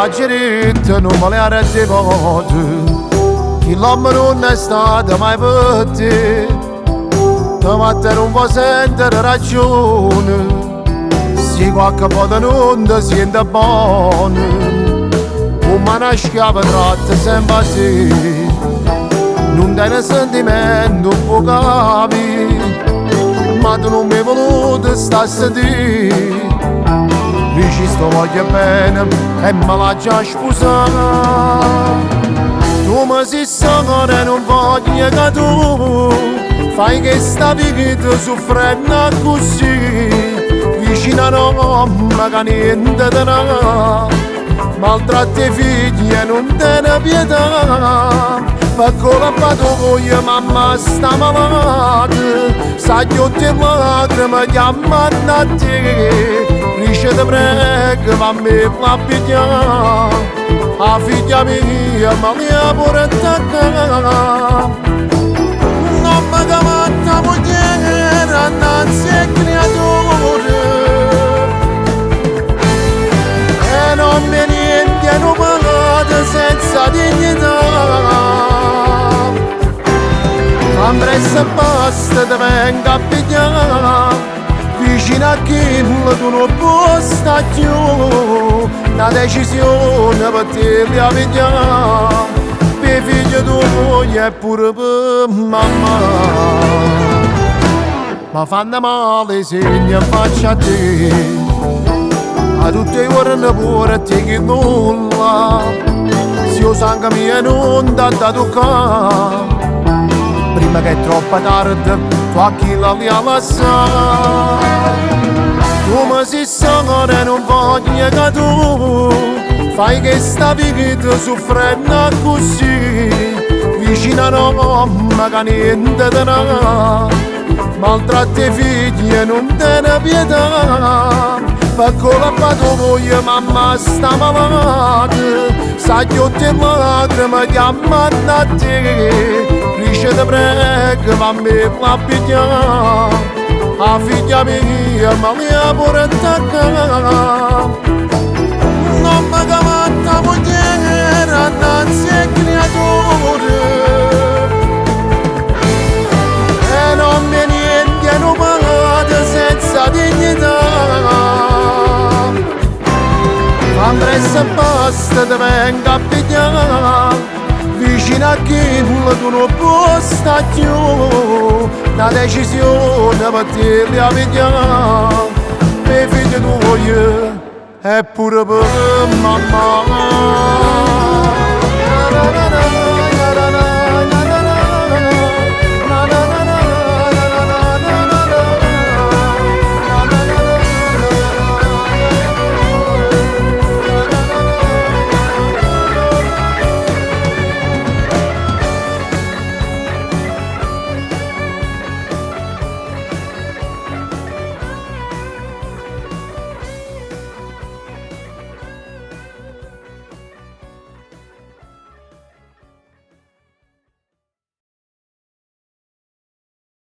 T'aggio ditto nun me le dette vote, chill'ommo nun è stato mai per te. Te vatte nun vuò sentere ragione, si qualche volta nun ti siente buono, come una schiava tratta sempre a te. Nun tiene sentimento, può capire, ma tu nun mi voluto sta a sentire. Dici sto voglio bene e me l'ha già sposata. Tu mi sei sora e non voglio che tu fai che sta vita soffrendo così, vicino a un'uomo che niente te dà, maltratta i figli e non te ne pietà. Per colpa tua mamma sta malata, sa tutte lacrime chiamano a te. Dice te prego, fammi la pigliare, la figlia mia, ma mia pure attaccata. Non mi chiamata moglie, innanzi a creature, e non mi niente non padre senza dignità. Fa presto e basta, te vengo a pigliare, vicino a chi tu non puoi stare più, una decisione per te la pigliare, per figlio tuo e pure per mamma. Ma fanno male se ne faccia a te, a tutte le ore pure te che nulla, se io sangue mio non da da toccare, prima che è troppo tardi, tu a chi la via lasciare. Tu mi sei sora e non voglio che tu fai che sta vita soffrendo così, vicino a un'uomo che niente te dà, maltratta i figli e non te ne pietà. Per colpa tua mamma sta malata, sa tutte lacrime chiamano a te. Dice te prego, fammi la pigliare, la figlia mia, ma mia pure attaccata. Non mi chiamata moglie, innanzi a creature, e non mi niente non padre senza dignità. Fa presto e basta, te vengo a pigliare, vicino a chi tu non puoi stare più, una decisione per te la pigliare, per figlio tuo e pure per mamma. Na na na.